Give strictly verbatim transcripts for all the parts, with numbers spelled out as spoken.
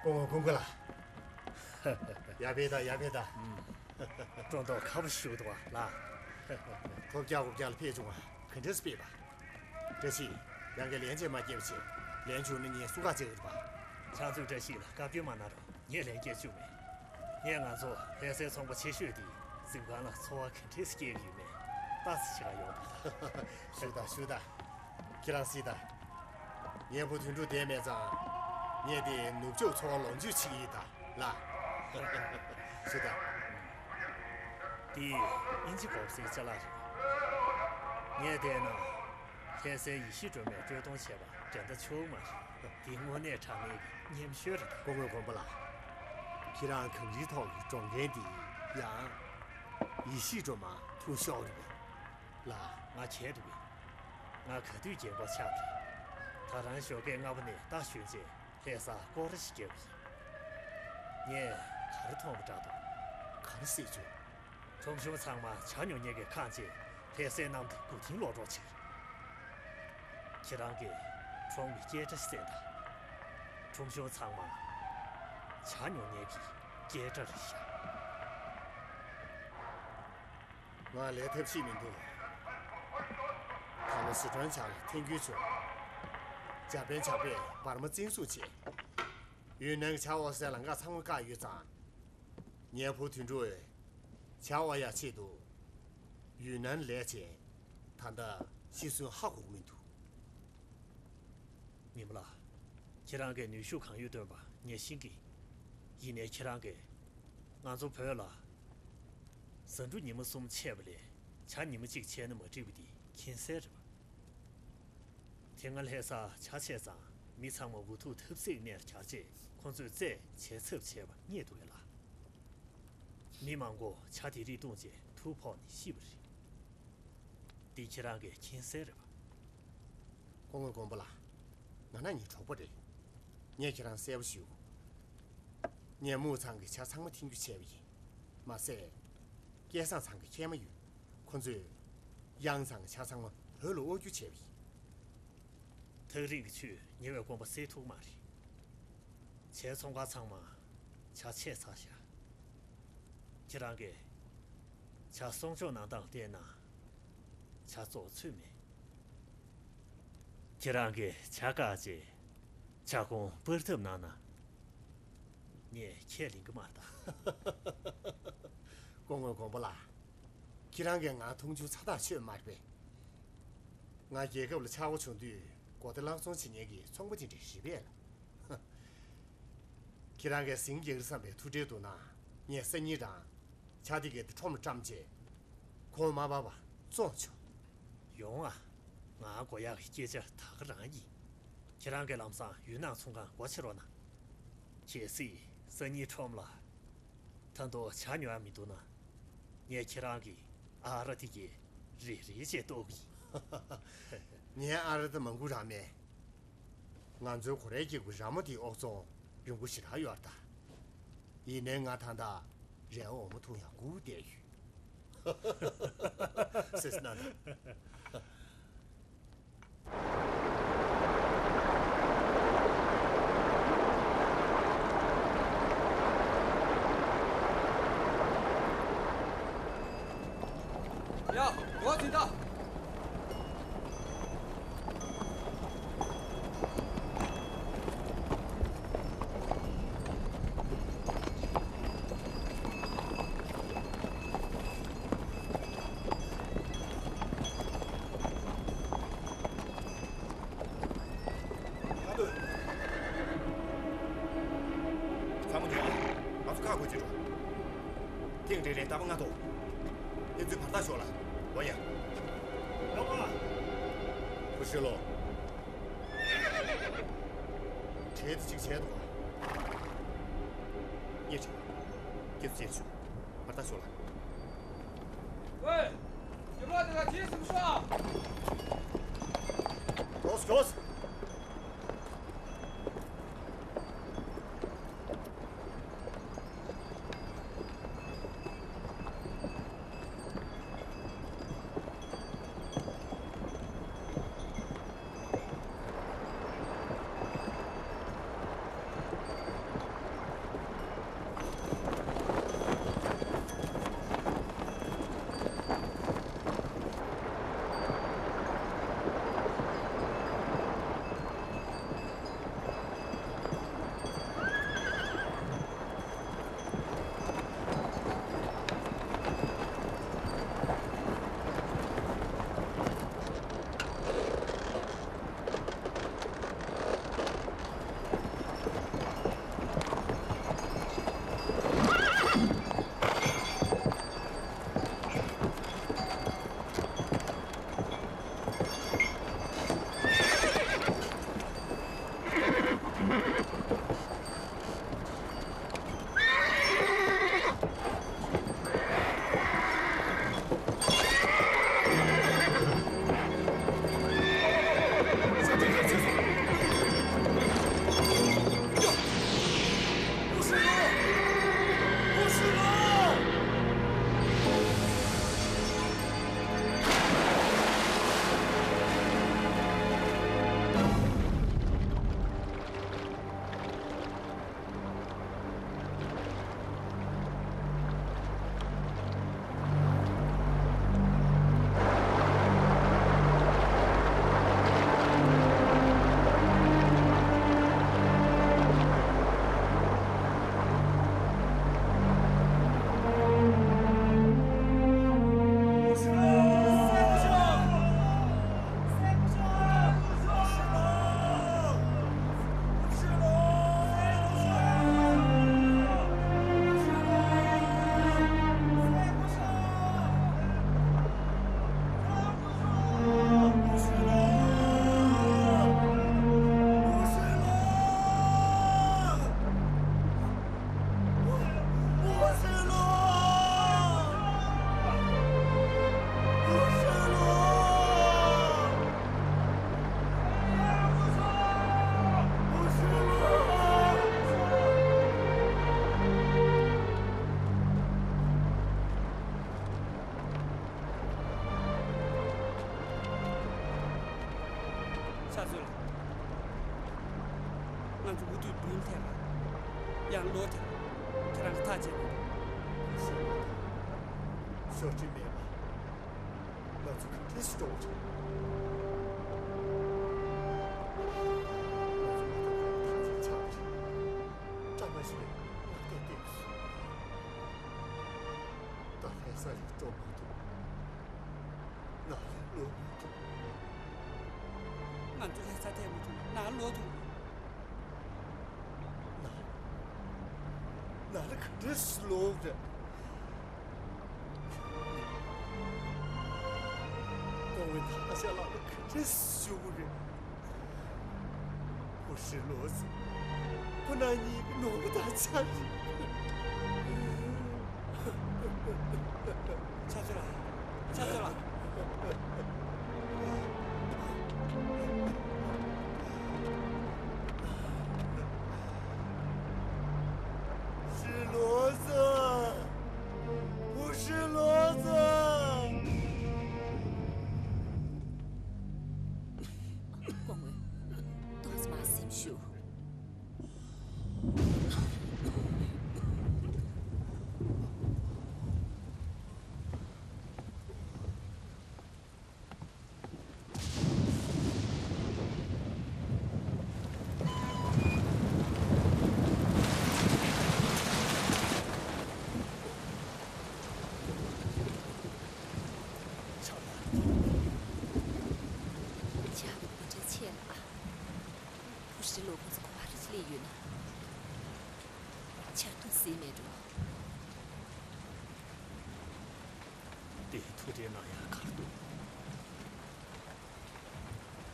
སྐུ་ངོ་ཀུན་དགའ་ལགས། ཡར་ཕེབས་དང་ཡར་ཕེབས་དང་། སྤྲོ་མདོག་ཁ་པོ་ཞིག་འདུག་པ་ལགས། ཐོབ་རྒྱག་དགུ་རྒྱག་ལ་ཕེབས་བྱུང་བ་ག་འདྲས་སེ་ཕེབས་པ། བཀྲ་ཤིས། རང་གིས་ལན་ཅིག་མ་བརྒྱབ་པ་བྱས། ལན་བྱུང་ན་ངས་བསུ་ཁ་བྱེད་ཀྱི་རེད་པ། ཕྱག་མཛོད་བཀྲ་ཤིས་ལགས། བཀའ་བཀྱོན་མ་གནང་རོགས། ངས་ལན་བརྒྱབ་བཅུག་མེད། ངས་ང་ཚོ་ལྷ་སའི་ཚོང་པ་ཆེ་ཤོས་དེ་གཟིམ་ཁང་ལ་འཚོ་བ་ག་འདྲས་སེ་སྐྱེལ་གྱི་ཡོད་མེད་ལྟ་ཙམ་བྱེད་ག་ཡོང་བ་ལགས། ཞུ་དང་ཞུ་དང་། ཁྱེད་རང་གཟིགས་དང་། ངའི་བུ་དོན་གྲུབ་བསྡད་མེད་ཙང་། ངས་དེ་ནུབ་ཕྱོགས་འཚོ་བ་ལོངས་སྤྱོད་བྱེད་ཀྱི་ཡིན་ད་ལགས། ཞུ་དང་། དེ་དབྱིན་ཇི་གོང་སའི་ཅ་ལག་རེད། ངས་བལྟས་ན། ལྷ་སའི་ཡེ་ཤེས་སྒྲོལ་མས་སྤྲོད་གཏོང་བྱས་པ་འགྲན་ཟླ་ཆུང་མ་རེད། དེ་དངོས་གནས་དྲང་གནས་ཀྱི་རྙེད་མཆོག་རེད་ད། སྐུ་ངོ་དགོན་པ་ལགས། ཁྱེད་རང་གངས་རིའི་ཐོག་གི་འགྲོ་མཁན་དེ་ཡང་། ཡེ་ཤེས་སྒྲོལ་མ་ཐུགས་ཤོར་རེད་པས། ལགས། ང་གྱལ་རེད་པས། ང་ག་དུས་རྒན་པོ་ཆགས་པ་རེད། ད་རང་ཞོགས་ཀས་སྔ་པོ་ནས་རྟ་ཞོན་རྗེས་ལྷ་སར་སྐོར་ར་ཞིག་བརྒྱབ་པ་ཡིན། ངས་ག་རེ་མཐོང་བ་འདྲ་འདུག་ག་རེ་ཟེར་བྱུང་། ཁྲོམ་གཞུང་ཚང་མ་ཇ་ཉོ་མཁན་གྱིས་ཁེངས་རྗེས་ལྷ་སའི་གནམ་དེ་སྒུག་ཐིམ་ལོག་འགྲོ་ཕྱིར། ཁྱེད་རང་གིས་ཁྲོམ་གྱི་སྐད་སྒྲ་གསན་དང་། ཁྲོམ་གཞུང་ཚང་མ་ཇ་ཉོ་མཁན་གྱི་སྐད་སྒྲ་རེད་ཤག་ང་ལས་ཐབས་ཤེས་མི་འདུག་ད་ལོ་ཟི་ཁྲོན་བྱང་ལ་ཐན་སྐྱོན་བྱུང་། འཇར་པན་ཇག་པས་འབར་མ་བཙན་བཟུང་བྱས། ཡུན་ནན་གྱི་ཇ་དབོར་སའི་ལམ་ཁ་ཚང་མ་བཀག་ཡོད་ཙང་། ངའི་བུ་དོན་གྲུབ་ཇ་དབོར་ཡག་ཆེད་དུ་ཡུན་ནན་ལ་བྱས། ད་ལྟ་ཤི་གསོན་ཧ་གོ་གི་མི་འདུག་ཉི་མ་ལགས། ཁྱེད་རང་གིས་ནུས་ཤུགས་གང་ཡོད་བཏོན་པ་ངས་ཤེས་ཀྱི། ཡིན་ནའི་ཁྱེད་རང་གིས་ང་ཚོ་བོད་ལ་ཟ་འབྲུ་ཉི་མ་གསུམ་ཆད་པ་ལས་ཇ་ཉི་མ་གཅིག་ཆད་ན་མ་འགྲིག་པ་འདི་མཁྱེན་གསལ་རེད་པ། དེ་སྔ་ལྷ་སར་ཇ་ཆད་ཙང་མི་ཚང་མ་འུ་ཐུག་ཐབས་ཟད་གནས་ལ་གྱར་རྗེས་ཁོ་ཚོས་རྩད་བྱེད་ཚབ་བྱས་པ་རྙེད་འདུག་གས་ལགས། མི་མང་པོ་ཇ་དེ་རིགས་བཏུངས་རྗེས་ཐུགས་ཕོག་ནས་ཤི་བ་རེད། འདི་ཁྱེད་རང་གིས་མཁྱེན་གསལ་རེད་པ། སྐུ་ངོ་དགོན་པ་ལགས། ང་ན་ནིང་གྲོགས་པོ་རེད། ངས་ཁྱེད་རང་གསལ་པོ་ཞུ། ངས་དམུ་ཚང་གི་ཇ་ཚང་མ་འཐེན་རྒྱུ་བྱས་པ་ཡིན། མ་ཟད། སྐལ་བཟང་ཚང་གི་མཁལ་མ་ཡོད། ཁོ་ཚོས་གཡང་ཚང་གི་ཇ་ཚང་མ་བོད་ལ་དབོར་རྒྱུ་བྱས་པ་ཡིན། ཐག་རིང་གི་ཆུས་ཉེ་བའི་དགོན་པ་སེལ་ཐུབ་མ་རེད། ཇའི་ཚོང་ཁང་ཚང་མ་ཇ་ཆད་ཚར་ཤག་ཁྱེད་རང་གིས་ཇ་གསོག་འཇོག་གནང་སྟངས་བལྟས་ན་ཇ་བཙོག་ཚོད་མེད། ཁྱེད་རང་གིས་ཇ་བཀག་རྗེས་ཇ་གུང་སྤར་ཐབས་གནང་ན་ངས་ཁས་ལེན་གྱི་མ་རེད་ད། སྐུ་ངོ་དགོན་པ་ལགས། ཁྱེད་རང་གིས་ང་མཐོང་ཆུང་ཚ་ཐག་ཆོད་མ་རེད་པས། ང་རྒྱལ་ཁབ་ལ་ཆག་སྒོ་བྱུང་དུས་གོ་བརྡ་སླར་གསོ་བྱེད་མཁན་གྱི་ཚོང་པ་དེ་འདྲ་རེད་པས་ལགས། ཁྱེད་རང་གིས་ཟིང་རྒྱག་གི་བསམ་པའི་ཐུགས་ཁྲལ་འདུག་ན་ངས་སང་ཉིན་རང་ཇ་དེ་གའི་དེ་ཁྲོམ་ལ་བཀྲམ་རྗེས་གོང་མ་བབས་པ་བཙོང་ཆོག་ཡོང་ཨ། ང་དགོས་ཡག་གི་སྐད་ཆ་ད་ག་རང་ཡིན། ཁྱེད་རང་གིས་ལམ་སང་ཡུལ་ནང་ཚོང་ཁང་སྒོ་ཕྱེ་རོགས་གནང་། གལ་སྲིད་སང་ཉིན་ཁྲོམ་ལ་ད་དུང་ཇ་ཉོ་ཡག་མི་འདུག་ན། ངས་ཁྱེད་རང་གི་ཨ་ར་དེ་གའི་རེ་རེ་བྱས་གཏོར་གྱི་ཡིན། ངའི་ཨ་ར་དེ་མང་པོ་རག་མེད། ང་ཚོའི་གོ་རའི་སྐྱེ་དགུ་ར་མོ་དེའི་ཨོག་ཚོང་རིང་པོ་ཞེ་དྲག་ཡོད་རེད་ད། ཡིན་ནའི་ང་ད་ལྟ་རས་འོ་མ་འཐུང་ཡག་སྒུག་བསྡད་ཡོད། སེམས་ནང་ན། ཡ། འགོ་ཚུགས་ད། ཚང་མ་ཉོན་ཨ། ང་ཚོ་ཁག་དགོས་ཀྱི་རེད། ཐེངས་རེ་རེ་རྟ་པ་ལྔ་ཐོག་ཕན་ཚུན་བར་ཐག་ཤོག་ལ། འོ་ཡ། ཡོང་ཨ། བུ་ཧྲི་ལོ། གྲལ་དེ་གཅིག་བྱས་འདུག་ཨ། ངས་བྲིས། སྐྱེ་ཚུལ་ཅན་ཞུ། བར་ཐག་ཤོག་ལ། ཝེ། རྒྱབ་ལོགས་དེ་ལ་གྲལ་ཟིན་ཤོག་ཁྲོས་ཁྲོས། ཡང་ལོ་དེ་ཁྱེད་རང་གིས་ཐག་བཅད་པ་རེད། ཤོག་དྲིལ་མེད་པ། ང་ཚོ་ག་འདྲས་སུ་འགྲོ་བ་རེད། ང་ཚོ་མ་ཐུག་པར་ཐག་བཅད་ཆགས་པ་རེད། བཀྲ་མ་ཤིས་པའི་ངག་བརྟན་བསྟན་སོང་། ད་ལྷ་ས་ལ་འགྲོ་མ་ཐུབ། ནང་ལ་ལོག་མ་ཐུབ། ང་ཚོ་ལྷ་ས་ཐད་མ་ཐུབ་ནང་ལོག་ཐུབ། ནང་ནང་ལ་ག་འདྲས་སུ་ལོག་རེད། ཁོང་བའི་ཐ་ཤལ་ལགས་ལ་ག་འདྲས་སུ་ཞུ་དགོས་རེད། བུ་ཧྲི་ལོ་ཟེར། ཁོ་རང་གཉིས་ཀྱི་ནོར་བུ་དང་ཆ་རེད། ཕྱག་མཛོད་ལགས། ཕྱག་མཛོད་ལགས། ཧྲི་ལོ་ཟེར། བུ་ཧྲི་ལོ་ཟེར། སྐུ་ངོ། ཏོག་ཙམ་སེམས་ཞུ། ཇག་པ་འདི་འདྲ་ཆེ་ལ། བུ་ཧྲི་ལོ་ཁོ་ཚོ་ག་པར་སླེབས་ཡོད་ན། ཆར་གདུགས་ཟིན་མེད་འགྲོ། དེ་ཐུགས་བྲེལ་གནང་ཡག་ག་རེ་འདུག་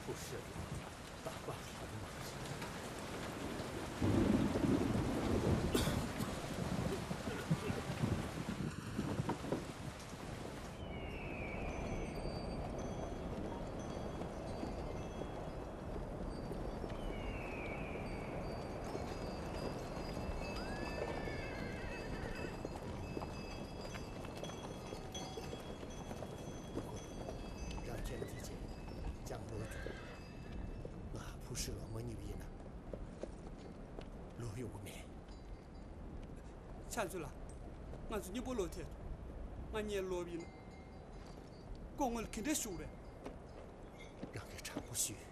བུ་ཧྲི་ལོ་རྟག་པར་ལྷག་མ་རེད། རང་ཁྱིམ་དེ་བྱས་ཀྱང་ལོག་རྒྱུགས། ང་བུ་ཧྲི་ལོ་མ་རྙེད་པ་ཡིན་ན་ལོག་ཡོང་གི་མེད། ཕྱག་མཛོད་ལགས། ང་ཚོ་མཉམ་པོ་ལོག་ཐལ་འདུག་ང་གཉིས་ལོག་པ་ཡིན་ན། སྐུ་ངོ་ལ་ག་འདྲས་ཞུ་དགོས་རེད། རང་གིས་དྲང་པོ་ཞུས།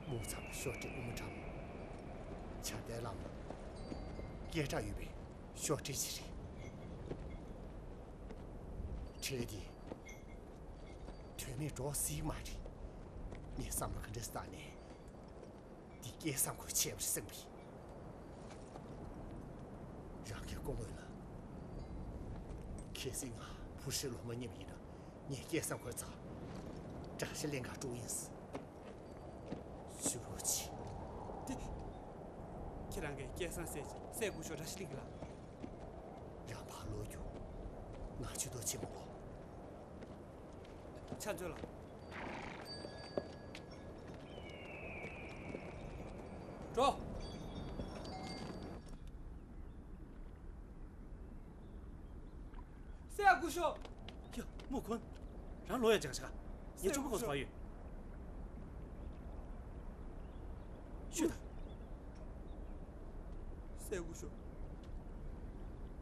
མུ་ཚང་ཤོག་དྲིལ་དབུ་མ་ཁྲམ། བྱ་དེ་ལམ། སྐད་གྲགས་ཡོད་པའི་ཤོག་དྲིལ་ཞིག་རེད། དྲིལ་དེ་དོན་མེད་འགྲོ་སྲིད་མ་རེད། ངས་བསམ་བློ་ག་འདྲས་བཏང་ནས། འདི་སྐལ་བཟང་ཁོས་བྱས་པ་རེད་བསམ་གི། རང་གི་སྐུ་ངོ་ལ། གལ་སྲིད་ང་བུ་ཧྲི་ལོ་མ་རྙེད་པ་ཡིན་ན་ངས་སྐལ་བཟང་ཁོའི་རྩར་དགྲ་ཤ་ལེན་གར་འགྲོ་ཡིན། ཞུ་རོགས་གྱིས། དེ། ཁྱེད་རང་གིས་སྐལ་བཟང་བསད་ཅིང་བསད་དགོས་ཤོག་དགྲ་ཤ་ལེན་གི་ལ། རང་ཕར་ལོག་རྒྱུགས། ང་ཇུས་གཏོགས་བྱེད་མི་དགོས། ཕྱག་མཛོད་ལགས། འགྲོ། བསད་དགོས་ཤོག་ཡ། མུ་ཁོན། རང་ལོག་ཡ་ཅང་ཤ། ངས་གཅུང་པོ་ཁོ་ཚོ་བར་ཡོད། ཤོད་དང་། བསད་དགོས་ཤོག་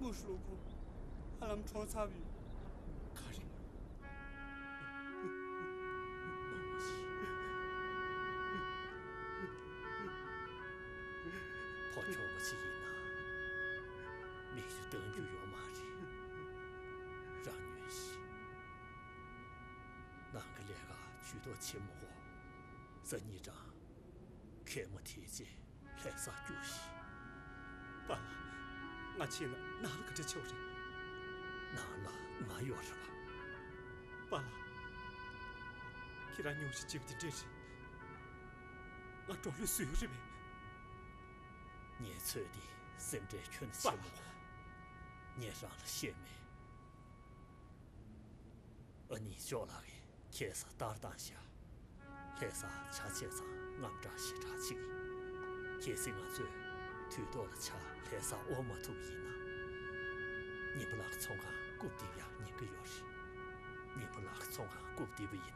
མུ་ཧྲི་ལོ་ཁོང་ཧ་ལམ་གྲོངས་ཚར་བ་ཡོད། ག་རེ། མ་མ་ཤི། ཕོ་ཁྱོ་ག་ཅིག་ཡིན་ན། མིག་ཆུ་གཏང་རྒྱུ་ཡོད་མ་རེད། རང་ཉོན་ཤིག་ནང་གི་ལས་ཀ་ཇུས་གཏོགས་བྱེད་མི་དགོས། གཟའ་ཉི་གྲང་། གད་མོ་དེ་རྗེས་ལྷ་ས་རྒྱུགས་ཤིག་པཱ་ལགས། ང་ཕྱིན་ན་ནང་ལ་ག་འདྲ་བྱེད་པ་རེད། ནང་ལ་ང་ཡོད་རེད་པ། པཱ་ལགས། ཁྱེད་རང་སྙུང་གཞི་ལྕི་བ་དེ་འདྲས་རེད། ང་འགྲོ་ལུགས་བཟོས་ཡོད་རེད་པས། ངའི་ཚོད་དེ་སེམས་ཁྲལ་ཁྱོན་ནས་བྱེད་མི་དགོས། ངས་རང་ལ་བཤད་མེད། ཨ་ནེ་ཅོག་ལགས་ཀྱིས་ཁ་སང་ལྟ་བསྟན་བཞག་ལྷ་སར་ཇ་བྱས་ཙང་དངངས་སྐྲག་ཞེ་དྲག་ཅིག་གལ་སྲིད་ང་ཚོས་དུས་ཐོག་ལ་ཇ་ལྷ་སར་དབོར་མ་ཐུབ་པ་ཡིན་ན། ཉི་མ་ལགས་ཚོང་ཁང་རྐུབ་རྡིབ་ཡག་ཉེན་ཁ་ཡོད་རེད། ཉི་མ་ལགས་ཚོང་ཁང་རྐུབ་རྡིབ་པ་ཡིན་ན།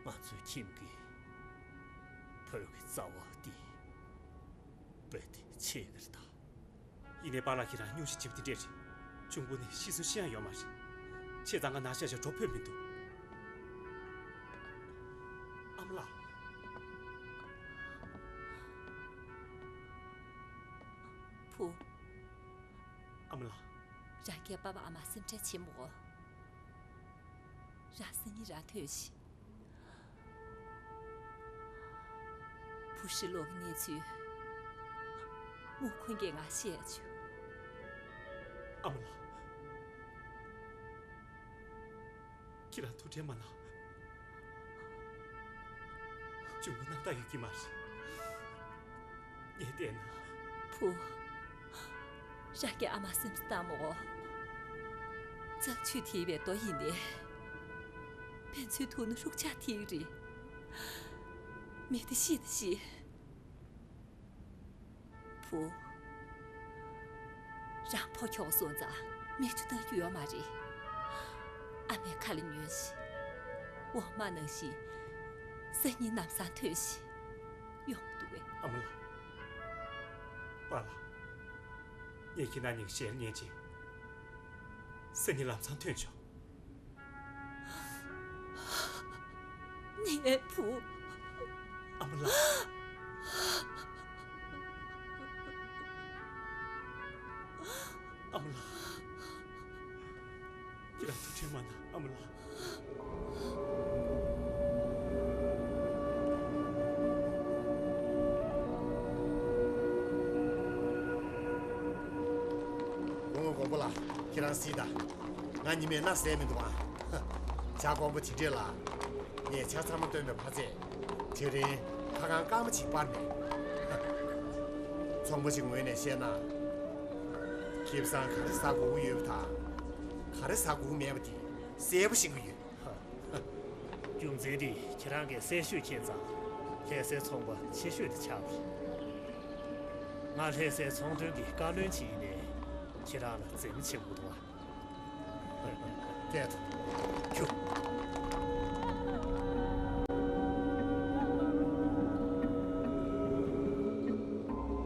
ང་ཚོའི་ཁྱིམ་གྱི་བོད་ཀྱི་རྩ་བ་འདི་རྦད་དེ་ ཁྲེལ་ནི་རེད་ད། ཡིན་ནའི་པཱ་ལགས་ཁྱེད་རང་སྙུང་གཞི་ཆེ་པོ་དེ་འདྲས་རེད། གཅུང་པོ་ནི་ཤི་གསོན་ཤི་ཡང་ཡོད་མ་རེད། བྱས་ཙང་ང་ནང་བཞག་བྱས་འགྲོ་ཕོད་མི་འདུག་ཨ་མ་ལགས། བུ། ཨ་མ་ལགས། རང་གིས་པཱ་པཱ་ཨ་མ་སེམས་ཁྲལ་བྱེད་མི་དགོས། རང་སང་ཉིན་རང་ཐོན་ཤིག་བུ་ཕྱིར་ལོག་གི་གནས་ཚུལ་མུ་ཁུན་གྱིས་ང་བཤད་བྱུང་། ཨ་མ་ལགས། ཁྱེད་རང་ཐུགས་ཁྲལ་མ་གནང་། གཅུང་མོ་རྣམ་དག་ཡོད་ཀྱི་མ་རེད། ངས་བལྟས་ན། བུ། རང་གི་ཨ་མ་སེམས་སུ་བཏང་མོ། རྩྭ་ཆུ་ཐིགས་པའི་རྡོ་ཡིན་ཏེ། ཕན་ཚུན་ཐུག་ན་ཧྲུག་ཆག་ཐིགས་རེད། མི་དེ་ཤི་དེ་ཤི། བུ། རང་ཕོ་ཁྱོག་སོང་ཙང་སྨན་བཅོས་བཏང་རྒྱུ་ཡོད་མ་རེད། ཨ་མའི་ཁ་ལ་ཉོན་ཞིག་འོ་མ་ནང་བཞིན་སང་ཉིན་ལམ་སང་ཐོན་ཞིག་ཡོང་འདུག་གས། ཨ་མ་ལགས། པཱ་ལགས། ངས་ཁྱེད་རང་གཉིས་ཞལ་ཉན་ཅིང་། སང་ཉིན་ལམ་སང་ཐོན་ཤོག་ངའི་བུ། ཨ་མ་ལགས། ཨ་མ་ལགས། ཁྱེད་རང་ཐུགས་ཁྲལ་མ་གནང་། ཨ་མ་ལགས། དགོང་མོ་དགོང་པོ་ལ་ཁྱེད་རང་གཟིགས་དང་། ང་ཉི་མས་སྣ་ཟད་མི་འདུག་ཨ། ཇ་སྐོམ་པོ་དེ་འདྲས་ལ། ངས་ཇ་ཚང་མ་བཏོན་པས་མ་ཚད། དེ་རིང་ཁ་ཁང་སྐར་མ་གཅིག་སྤར་མེད། ཚོང་པ་ཞིག་ངོས་ནས་བཤད་ན། ཁེ་བཟང་ག་རེ་ཟ་དགོས་ཀྱི་ཡོད་པ་དང་། ག་རེ་ཟ་དགོས་ཀྱི་མེད་པ་དེ་གསལ་པོ་ཤེས་ཀྱི་ཡོད། རྒྱུ་མཚན་དེ་ཁྱེད་རང་གིས་གསལ་ཤོས་མཁྱེན་ཙང་། ལྷ་སའི་ཚོང་པ་ཆེ་ཤོས་དེ་ཆགས་པ་རེད། ང་ལྷ་སའི་ཚོང་དོན་གྱི་བཀའ་བློན་ཅིག་ཡིན་ནའི། ཁྱེད་རང་ལ་འཛེམ་བྱེད་དགོས་འདུག་ཨ། སྐད་ཐོག